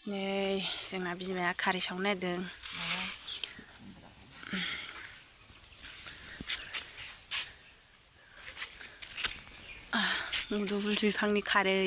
नै जोंना बिमाया खारै सावनो नागिरदों। मुदुफुल बिफांनि खारै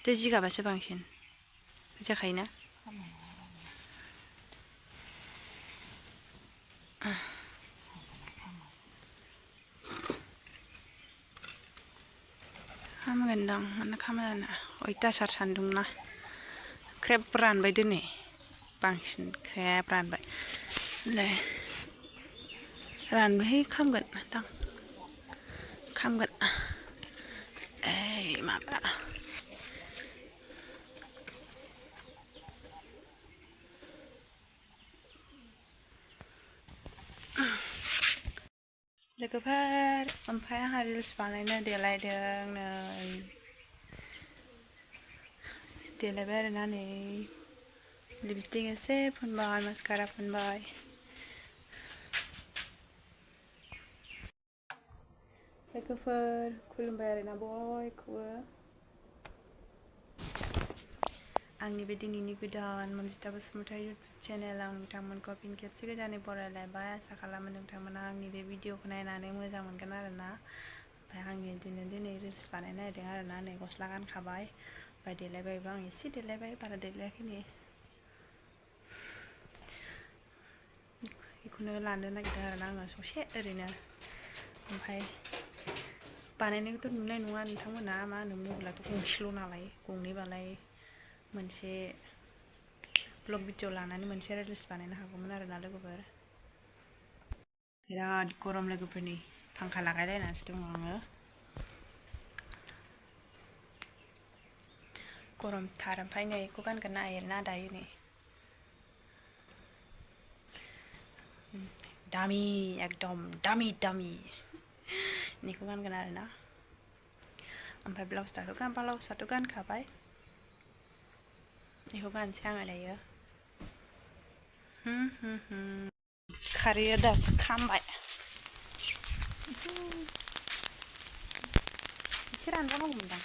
दै जिगाबासो बांसिन जाखायोना। खामगोनदां मानो खामा जानो अयथासार सान्दुंना ख्रेब रानबाय दिनै बांसिन ख्रेब रानबाय रानबाय खामगोन दां खामगोन माबा लोगोफोर ओमफ्राय आंहा रिल्स बानायनो देलायदों नै देलायबाय आरोना नै लिपस्टिक एसे फुनबाय मास्कारा फुनबाय लोगोफोर खुलुमबाय आरोना बयखौबो आंनि बे दिनैनि गोदान मनजिता बसुमतारी इउटुब चेनेलाव नोंथांमोनखौ फिन खेबसे गोदानै बरायलायबाय आसा खालामो नोंथांमोना आंनि बे भिडिअखौ नायनानै मोजां मोनगोन आरोना ओमफ्राय आङो दिनै रिल्स बानायनो नागिरदों आरोना नै गस्ला गानखाबाय ओमफ्राय देलायबायबो आं एसे देलायबाय बारा देलायाखै नै बेखौनो लानो नागिरदों आरोना आङो ससे ओरैनो ओमफ्राय बानायनायखौथ' नुनाय नङा नोंथांमोना मा होनो मबाइलाथ' गंसेल' नालाय गंनैबालाय मोनसे ब्लग भिडिअ लानानै मोनसे रिल्स बानायनो हागौमोन आरोना लोगोफोर बिराद गरम लोगोफोरनि फांखा लागायलायनासो दङ आङो गरमथार ओमफ्राय नै बेखौ गानगोन ना एरना दायो नै दामि एकदम दामि बेखौ गानगोन आरोना ओमफ्राय ब्लाउसआथ' गानखाबाय बेखौ गानसै आङो दायो खारैया दासो खामबाय एसे रानबावनांगौमोनदां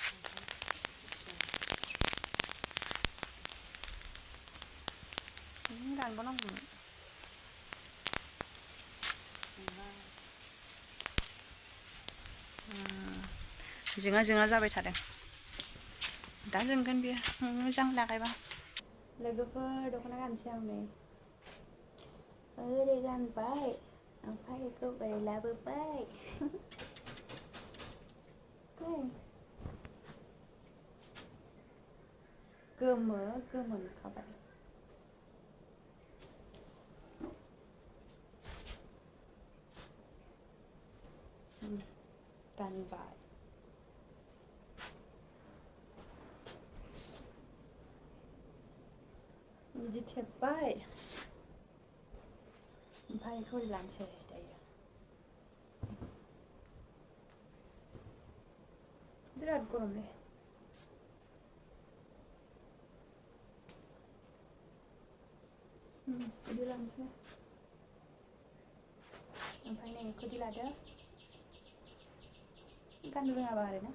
रानबावनांगौमोन जोङा जाबाय थादों दा जोंगोन बियो मोजां लागायबा लोगोफोर दख'ना गानसै आं नै ओरै गानबाय ओमफ्राय बेखौ ओरै लाबोबाय गोमो नुखाबाय गानबाय बिदि थेबबाय ओमफ्राय बेखौ ओरै लानोसै दायो बिराद गरमलै बिदि लानोसै ओमफ्राय नै बेखौदि लादो गाननो रोङाबा आरोना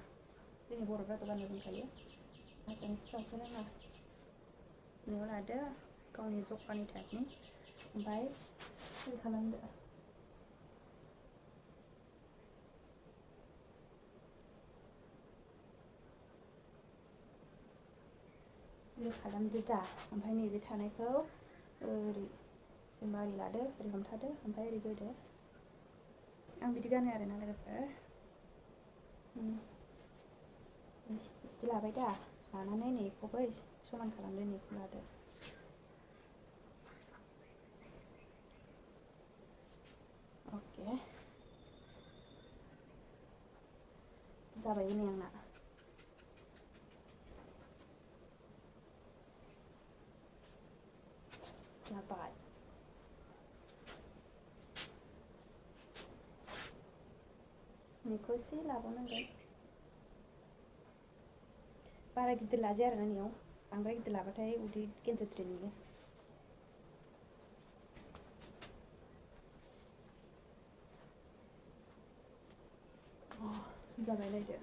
जोंनि बर'फ्राथ' गाननो रोंखायो आसामिसफ्रासो रोङा न'आव लादो गावनि जखानि टाइपनि ओमफ्राय ओरै खालामदो ओरै खालामदो दा ओमफ्राय नैबे थानायखौ ओरै जेनेबा ओरै लादो ओरै हमथादो ओमफ्राय ओरै बोदो आं बिदि गानो आरोना लोगोफोर बिदि लाबाय दा लानानै नैखौबो समान खालामदो नैखौ लादो अके जाबाय नै आंना जाबाय नैखौ एसे लाबावनांगोन बारा गिदिर लाजाया आरोना नैयाव बांद्राय गिदिर लाबाथाय उदै गेन्द्रिद्राय नुयो जाबाय नायदो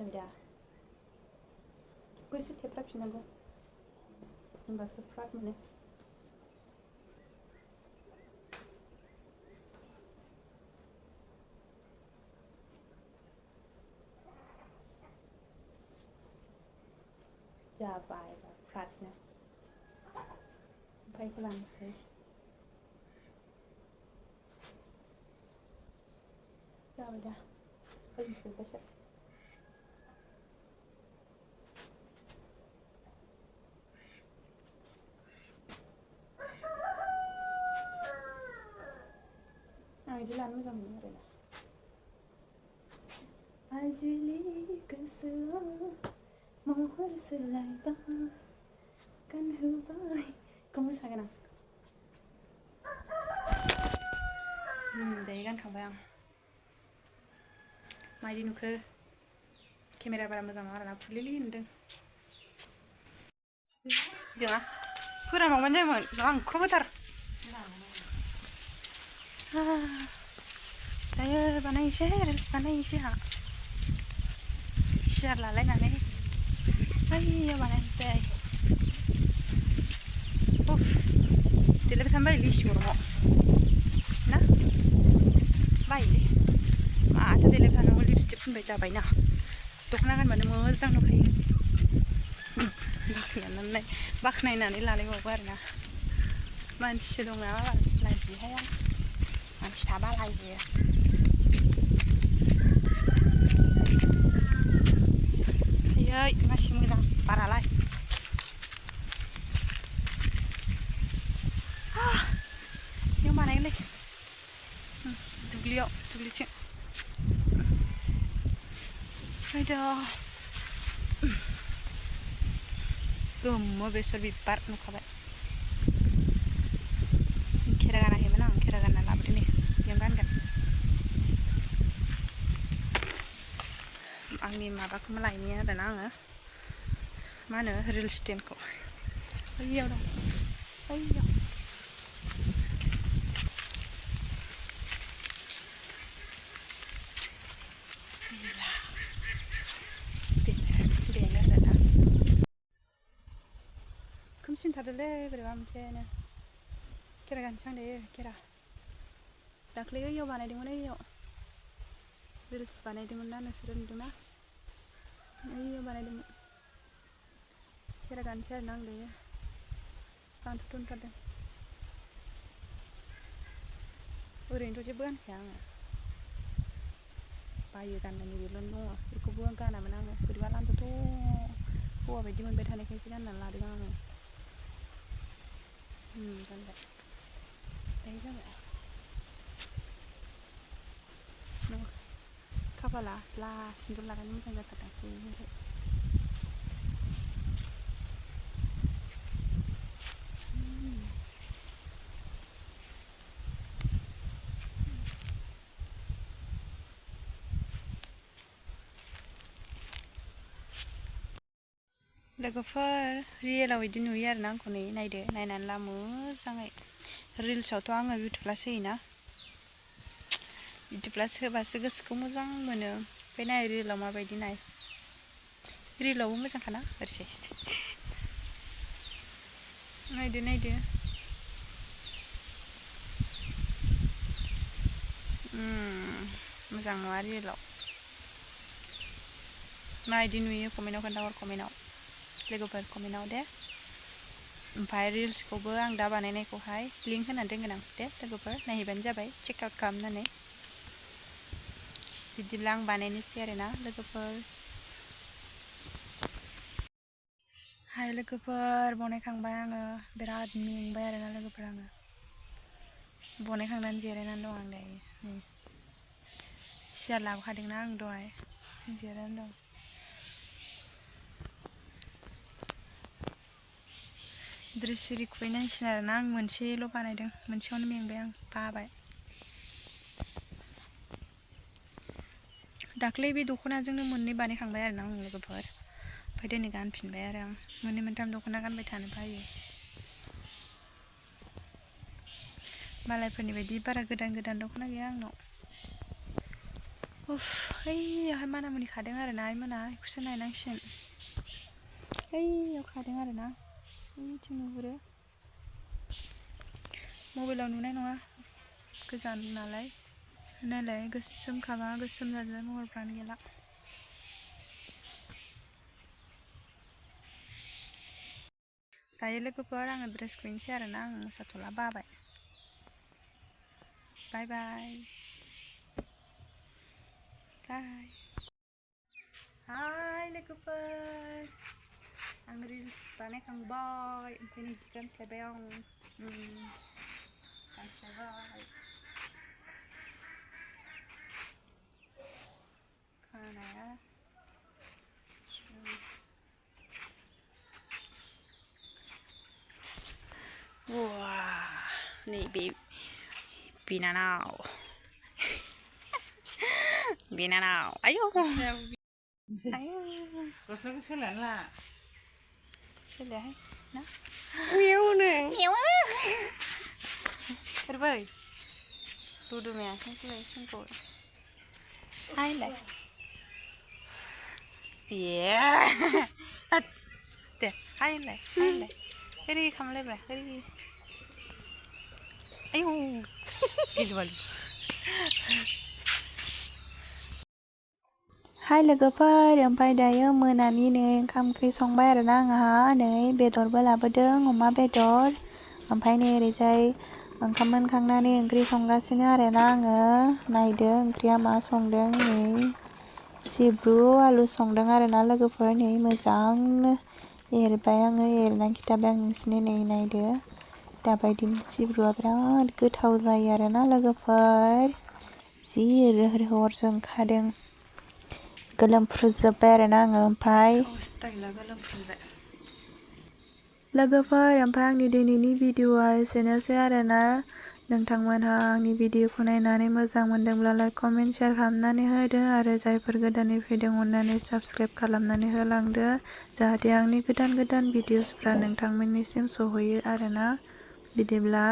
जाबाय दा एसे थेब्राफिननांगौ होमबासो फ्राद मोनो जाबाय फ्रादनो ओमफ्राय बेखौ लानोसै जाबाय दा ओरैनोसो आं बिदि लानो मोजां मोनो आरोना आजिलि गोसोआव महर सोलायबा गानहोबाय बेखौ मोसागोन आं दायो गानखांबाय आं मायदि नुखो केमेरा बारा मोजां नङा आरोना फुरलिलि नुदों जोङा फोरानावबानो जायोमोन रांख्रबोथार दायो बानायनोसै रिल्स बानायनोसै आंहा सियार लालायनानै आइया बानायनोसै उफ देलायबाय थानो बायोलै इसे गरमाव ना बायोलै माथो देलायबाय थानांगौ लिपस्टिक फुनबाय जाबायना दख'ना गानबानो मोजां नुखायो बाख्नायनानै लालायबावो आरोना मानसिसो दं नामा लाजियोहाय आं मानसि थाबा लाजियो आयै मासि मोजां बारालाय बेयाव बानायगोनलै दुब्लिथिं फैदो गोमो बेसर बिबार नुखाबाय खेरा गानाखैमोन आं खेरा गानना लाबोदो नै बेयाव गानगोन आंनि माबाखौ लायनि आरोना आङो मा होनो रिल स्टेन्डखौ बैयाव दं बैयाव बेनो आरोना खोमसिनथारदोंलै बोरैबा मोनसेनो खेरा गानसै आं दायो खेरा दाख्लै ओइयाव बानायदोंमोन ओइयाव रिल्स बानायदोंमोन ना नोंसोरो नुदोंना ओइयाव बानायदोंमोन खेरा गानसै आरोना आं दायो गानथ'थ' ओंखारदों ओरैनोथ' जेबो गानखाया आङो बायो गाननायनि बेल' दङ बेखौबो गानामोन आङो बोरैबा लान्थ'थ' हौवा बायदि मोनबाय थानायखायसो गाननानै लादों आङो गानबाय दायो जाबाय खाफाला सिन्दुर लागायनो मोजां जाथारदों ओमफ्राय लोगोफोर रियेलाव बिदि नुयो आरोना आंखौ नै नायदो नायनानै ला मोजाङै रिल्सआवथ' आङो बिउटुप्लास होयोना बिउटुप्लास होबासो गोसोखौ मोजां मोनो ओमफ्राय नाय रियेलाव माबायदि नाय रियेलावबो मोजांखाना ओरैसै नायदो मोजां नङा रियेलाव माबायदि नुयो कमेन्टआव खोन्थाहर कमेन्टआव लोगोफोर कमेन्टआव दे ओमफ्राय रिल्सखौबो आं दा बानायनायखौहाय लिंक होनानै दोनगोन आं दे लोगोफोर नायहैबानो जाबाय चेक आउट खालामनानै बिदिब्ला आं बानायनोसै आरोना लोगोफोर हाय लोगोफोर बनायखांबाय आङो बिराद मेंबाय आरोना लोगोफोर आङो बनायखांनानै जिरायनानै दं आं दायो सियार लाबोखादोंना आं दहाय जिरायनानै दं ड्रेस सिरि खुबैनांसिगोन आरोना आं मोनसेल' बानायदों मोनसेयावनो मेंबाय आं बाबाय दाख्लै बे दख'नाजोंनो मोननै बानायखांबाय आरोना आं लोगोफोर ओमफ्राय दिनै गानफिनबाय आरो आं मोननै मोनथाम दख'ना गानबाय थानो बायो मालायफोरनि बायदि बारा गोदान दख'ना गैया आंनाव उफ हैयावहाय मानामुनि खादों आरोना आइमोना बेखौसो नायनांसिगोन हैयाव खादों आरोना बैथिं नुहुरो मबाइलाव नुनाय नङा गोजान नालाय नायलाय गोसोम खाबा गोसोम जाजोबबाय महरफ्रानो गैला दायो लोगोफोर आङो ड्रेसखौ हैनोसै आरोना आं मोसाथ'ला बाबाय बाय बाय बाय हाय लोगोफोर आं रिल्स बानायखांबाय ओमफ्राय नै जि गानस्लायबाय आं गानस्लायबाय खानाया नैबे बिनानाव आयौ गस्लाखौ सोलायना ला सोलायाहाय ना फोरबै दुदुमायासो जोंखौ हायलाय दे हायलाय ओरै खालामलायब्रा ओरै आयौ गिलु बालु हाय लोगोफोर ओमफ्राय दायो मोनानि नै ओंखाम ओंख्रि संबाय आरोना आंहा नै बेदरबो लाबोदों अमा बेदर ओमफ्राय नै ओरैजाय ओंखाम मोनखांनानै ओंख्रि संगासिनो आरोना आङो नायदो ओंख्रिया मा संदों नै सिब्रु आलु संदों आरोना लोगोफोर नै मोजांनो एरबाय आङो एरनानै खिथाबाय आं नोंसिनो नै नायदो दाबायदिनो सिब्रुआ बिराद गोथाव जायो आरोना लोगोफोर जि रोहो अरजों ओंखारदों गोलोमफ्रुजोब्बाय आरोना आङो ओमफ्राय लोगोफोर ओमफ्राय आंनि दिनैनि भिडिअआ एसेनोसै आरोना नोंथांमोनहा आंनि भिडिअखौ नायनानै मोजां मोनदोंब्ला लाइक कमेन्ट शेयार खालामनानै होदो आरो जायफोर गोदानै फैदों अननानै साबस्क्राइब खालामनानै होलांदो जाहाथे आंनि गोदान भिडिअसफ्रा नोंथांमोननिसिम सहैयो आरोना बिदिब्ला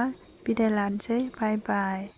बिदाय लानोसै बाय बाय